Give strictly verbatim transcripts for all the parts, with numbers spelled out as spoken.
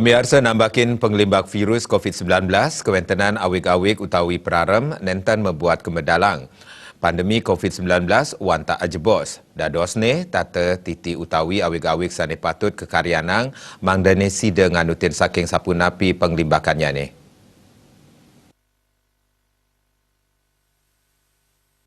Miarsa, nambakin panglimbak virus covid sembilan belas, kawentenan awig-awig utawi prarem nenten mabuat kamedalang. Pandemi covid sembilan belas wantah ajebos. Dadosne tata titi utawi awig-awig sane patut kakaryanang mangdane sida nganutin saking sapunapi panglimbakannyane.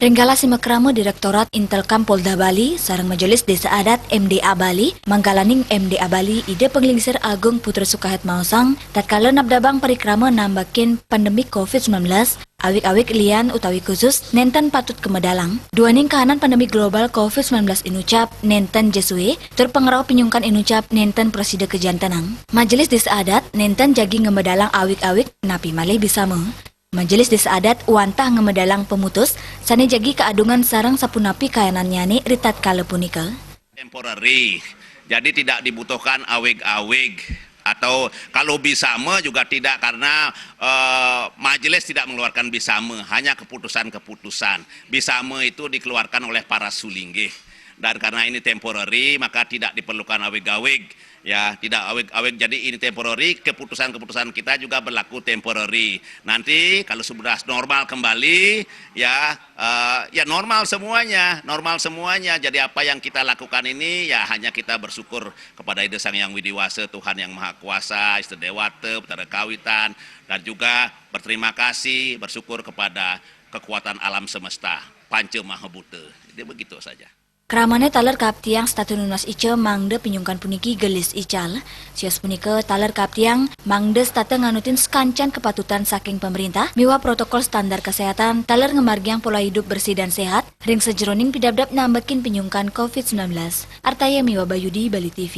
Ring galah simakrama Direktorat Intelkam Polda Bali sareng Majelis Desa Adat M D A Bali, mangkalaning M D A Bali Ida Panglingsir Agung Putra Sukahet maosang, tatkala nabdabang parikrama nambakin pandemi covid sembilan belas, awig-awig lian utawi khusus nenten patut kamedalang. Duaning kahanan pandemi global covid sembilan belas inucap nenten ja sue, tur pangrauh pinyungkan inucap nenten prasida kajantenang. Majelis Desa Adat nenten jagi ngamedalang awig-awig napi malih bisama. Majelis Desa Adat wantah ngamedalang pamutus sane jagi kaadungan sareng sapunapi kayanannyane ritatkala punika. Temporary. Jadi tidak dibutuhkan awig-awig atau kalau bisama juga tidak karena eh, majelis tidak mengeluarkan bisama, hanya keputusan-keputusan. Bisama itu dikeluarkan oleh para sulinggih. Dan karena ini temporary, maka tidak diperlukan awig-awig. Ya, tidak awig-awig. Jadi ini temporary, keputusan-keputusan kita juga berlaku temporary. Nanti kalau sudah normal kembali, ya eh, ya normal semuanya, normal semuanya. Jadi apa yang kita lakukan ini ya hanya kita bersyukur kepada Ida Sang Yang Widi Wasa, Tuhan Yang Maha Kuasa, Ista Dewata, Betara Kawitan, dan juga berterima kasih, bersyukur kepada kekuatan alam semesta, Panca Maha Buta. Jadi begitu saja. Kramane taler kaaptiang setata nunas ica mangda pinyungkan puniki gelis ical. Sios punika taler kaaptiang mangda setata nganutin sakancan kapatutan saking pamerintah miwah protokol standar kesehatan taler ngamargiang pola hidup bersih dan sehat ring sajeroning pidabdab nambekin pinyungkan covid sembilan belas. Artaya miwah Bayudi, Bali T V.